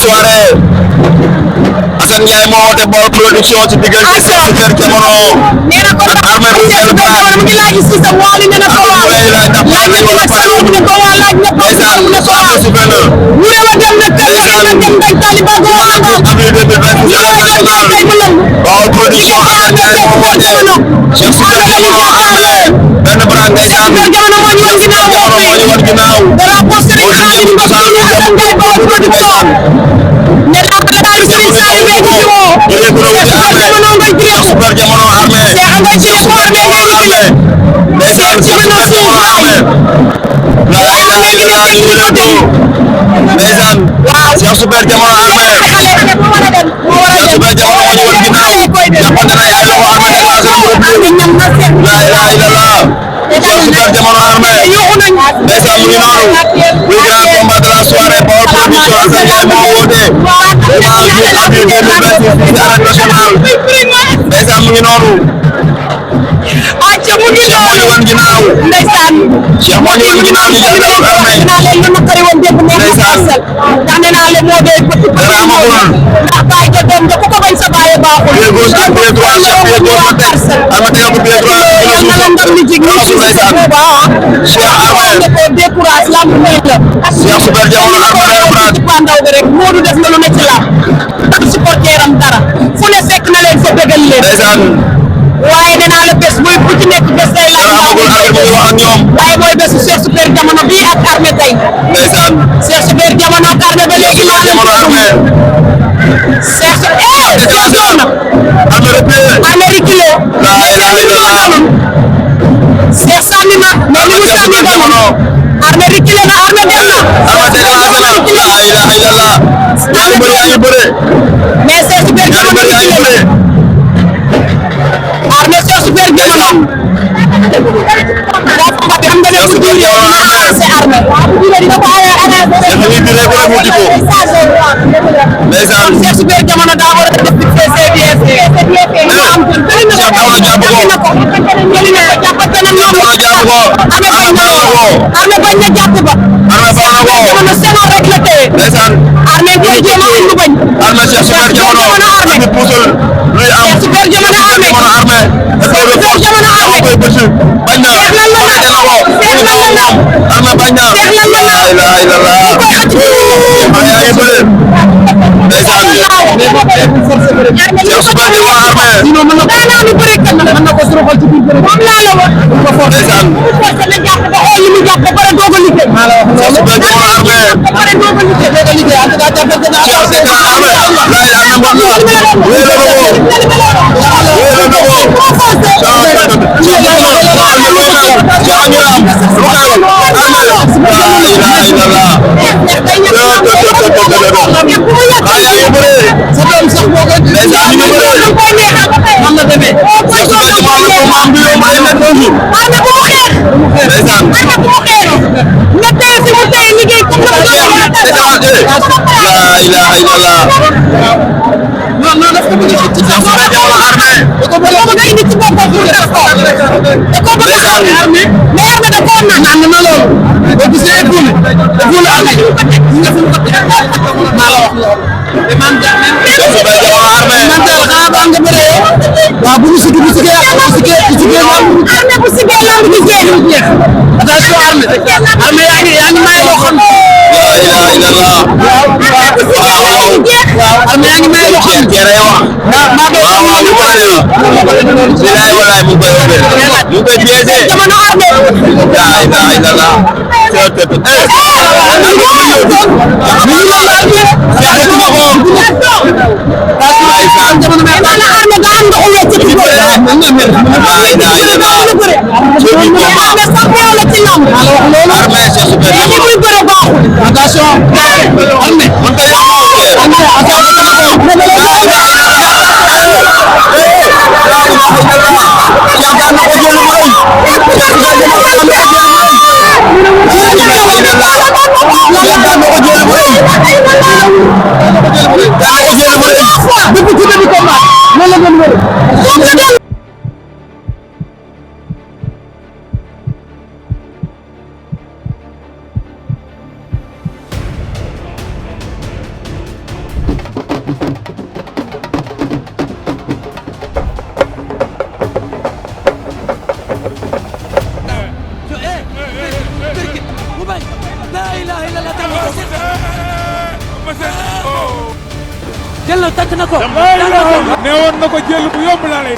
soirée Assane Ndiaye moo woote Baol production ci diggante Super Diamono ak Armé bu Sel Brad mu ngi laaj si sa wali ne na ko waaw laaj na wala fa mu ne ko waaw laaj na ko mu ne ko waaw mu ne wa dem na kër na dem ngay taliba go waaw Baol production Assane Ndiaye moo woote Cheikh Super Diamono Armé benn brand ngay saan Super Diamono moo ñu wan ginnaaw dara poste rek xali ñu ko Assane Ndiaye Baol production ne la ko daal ci sa yi ko Super Diamono Armé Cheikh Super Diamono Armé ndeysaan Cheikh Super Diamono Armé la ilaha illallah ñu ngi leen ko ndeysaan Cheikh Super Diamono Armé Cheikh Super Diamono moo ñu wan ginnaaw jàppante na ay loxo Armé la ilaha illallah Cheikh Super Diamono Armé ndeysaan mu ngi noonu muy grand combat de la soirée Baol production Assane Ndiaye moo woote dimanche 12 avril 2026 ci arène nationale ndeysaan mu ngi noonu Cheikh moo ñu wan ginnaaw ndeysaan Cheikh moo ñu wan ginnaaw ñu jël dara Armé ndeysaan ndax nee naa leen moo doy petit dara amagul ndax baay ja doom ja ku ko bañ sa baay baaxul pied gauche ak pied droit Cheikh pied gauche la teg Armé tegal ko pied droit yàlla na ndam li jig ñu ci ndeysaan Cheikh Armé ko décourage lamb may la Cheikh Super Diamono Armé Brad pandaw bi rek Modou def na lu ne ci lamb ak supporteram dara fu ne fekk na leen fa bégal leen ndeysaan waaye nee naa la bés mooy bu ci nekk bés day laaj amagul Armé mu ngi wax ak ñoom waaye mooy bésu Cheikh Super Diamono bii ak Armé tey ndeysaan Cheikh Super Diamono ak Armé ba léegi laa leen Armé Cheikh déclenché na Armé reculé la ilaha illallah Cheikh sànni na mais li mu sànni doon Armé reculé na Armé dem na Armé déclenché na la ilaha illallah ñaari mbër yaa ngi bëre mais Cheikh Super Diamono yaa ngi bëre Armé Cheikh Super Diamono ndeysaan Cheikh Super Diamono daa war a def ci CDS Cheikh daw na jàpp ko jàppante na ñoom Armé bañ na jàpp ba Armé bañ na ko Diamono seno rek la téye ndeysaan Armé di jéem a indi bañ Armé Cheikh Super Diamono Armé puusul luy am Cheikh Super Diamono Armé Cheikh Super Diamono Armé koy bëcc bañ na Armé bañ na la ilaha illallah yaa ngi bëre ndeysaan Cheikh Super Diamono Armé sinon mën na ko bëre kan mën na ko soroxal ci biir bëre moom laa la wax ndeysaan na jàpp ba xool li mu jàpp ba pare doog a liggéey Cheikh Super Diamono Armé ba pare doog a liggéey en tout cas jàpp na Cheikh Armé la ilaha illallah wéelo na ko wéelo na ko la ilaha illallah non non daf ko bëgg ci Cheikh Super Diamono Armé da ko bëgg indi ci boppam pour def ko da ko bëgg Armé mais Armé da ko naan na loolu boo gisee ful Armé nga fu ko ma la wax loolu man Cheikh Super Diamono Armé man dal xana ba nga bëre wa bu ci Armé bu sigé lamb di jeex attention Armé yaa ngi may loo xam la ilaha illallah Armé yaa ngi may loo xam kere wax waaw lu bari bilaay walaay mu koy obé mu koy piégé Diamono Armé la ilaha illallah la ilaha illallah jël na takk na ko. neewoon na ko jël bu yomb laa lay